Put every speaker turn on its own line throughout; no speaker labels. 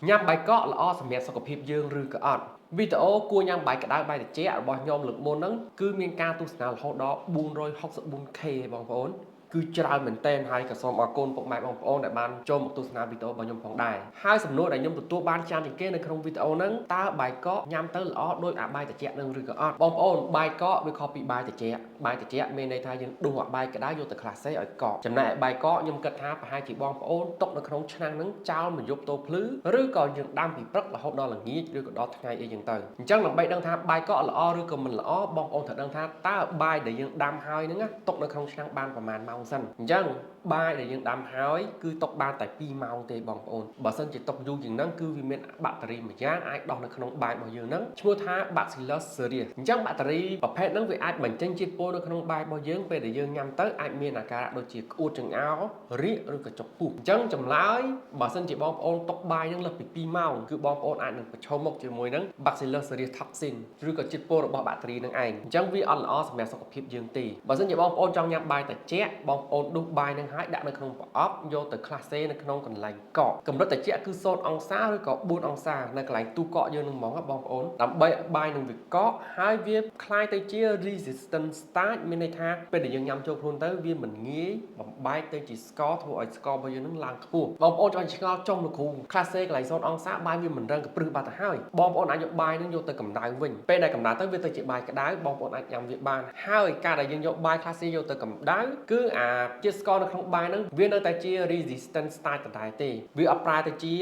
ញ៉ាំបាយកកល្អសម្រាប់សុខភាពយើងឬក៏អត់វីដេអូគួរញ៉ាំបាយក្តៅបាយត្រជាក់របស់ខ្ញុំលើកមុនហ្នឹងគឺមានការទស្សនារហូតដល់ 464K បងប្អូនគឺច្រើនមែនទែនហើយក៏សូមអរគុណពុកម៉ែបងប្អូនដែលបានចូលមកទស្សនាវីដេអូរបស់ខ្ញុំផងដែរហើយសំណួរដែលខ្ញុំទទួលបានច្រើនជាងគេនៅក្នុងវីដេអូហ្នឹងតើបាយកកញ៉ាំទៅល្អដូចអាបាយត្រជាក់នឹងឬក៏អត់បងប្អូនបាយកកវាខុសពីបាយត្រជាក់បាយត្រជាក់មានន័យថាយើងដួសអាបាយក្តៅយកទៅក្លាសេឲ្យកកចំណែកឯបាយកកខ្ញុំគិតថាប្រហែលជាបងប្អូនទុកនៅក្នុងឆ្នាំងហ្នឹងចោលមួយយប់ទល់ភ្លឺឬក៏យើងដាំពីព្រឹករហូតដល់ល្ងាចឬក៏ដល់ថ្ងៃអីចឹងទៅអញ្ចឹងដើម្បីដឹងថាបាយកកល្អឬក៏មិនល្អបងប្អូនត្រូវដឹងថាតើបាយដែលយើងដាំហើយហ្នឹងណាទុកនៅក្នុងឆ្នាំងបានប្រហែលម៉ោងសិនអញ្ចឹងបាយដែលយើងដាំហើយគឺទុកបានតែ2ម៉ោងទេបងប្អូនបើសិនជាទុកយូរជាងហ្នឹងគឺវាមានបាក់តេរីមួយយ៉ាងអាចដោះនៅក្នុងបាយរបស់យើងហ្នឹងឈ្មោះថា Bacillus cereus អញ្ចឹងបាក់តេរីប្រភេទហ្នឹងវាអាចបញ្ចេញជាតិពុលនៅក្នុងបាយរបស់យើងពេលដែលយើងញ៉ាំទៅអាចមានអាការៈដូចជាក្អួតចង្អោររាកឬក៏ចុកពោះអញ្ចឹងចម្លើយបើសិនជាបងប្អូនទុកបាយហ្នឹងលើសពី2ម៉ោងគឺបងប្អូនអាចនឹងប្រឈមមុខជាមួយនឹង Bacillus cereus toxin ឬក៏ជាតិពុលរបស់បាក់តេរីនឹងឯងអញ្ចឹងវាអត់ល្អសម្រាប់សុខភាពយើងទេបើសិនជាបងប្អូនចង់ញ៉ាំបាយត្រជាក់បងប្អូនដួសបាយនឹងហើយដាក់នៅក្នុងប្រអប់យកទៅក្លាសេនៅក្នុងកន្លែងកកកម្រិតត្រជាក់គឺ0អង្សាឬក៏4អង្សានៅកន្លែងទូកកយើងនឹងហ្មងណាបងប្អូនដើម្បីឲ្យបាយនឹងវាកកហើយវាក្លាយទៅជា resistant starch មានន័យថាពេលដែលយើងញ៉ាំចូលខ្លួនទៅវាមិនងាយបំបែកទៅជាស្ករធ្វើឲ្យស្កររបស់យើងនឹងឡើងខ្ពស់បងប្អូនចង់ឆ្ងល់ចុងលោកគ្រូក្លាសេកន្លែង0អង្សាបាយវាមិនរឹងកព្រឹសបាត់ទៅហើយបងប្អូនអាចយកបាយនឹងយកទៅកម្ដៅវិញពេលដែលកម្ដៅទៅវាទៅជាបាយក្ដៅបងប្អូនអាចញ៉ាំវាបានហើយការដែលយើងយកបាយក្លាសេយកទៅកម្ដៅគឺអាជាតិស្ករនៅក្នុងបាយហ្នឹងវានៅតែជា resistant starch ដដែលទេវាអត់ប្រែទៅជា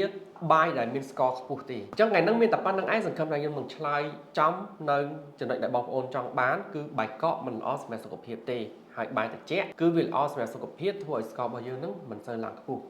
បាយដែលមានស្ករខ្ពស់ទេអញ្ចឹងថ្ងៃហ្នឹងមានតែប៉ុណ្្នឹងឯងសង្ឃឹមថាខ្ញុំនឹងឆ្លើយចំនៅចំណុចដែលបងប្អូនចង់បានគឺបាយកកមិនល្អសម្រាប់សុខភាពទេហើយបាយត្រជាក់គឺវាល្អសម្រាប់សុខភាពធ្វើឲ្យស្កររបស់យើងនឹងមិនសូវឡើងខ្ពស់។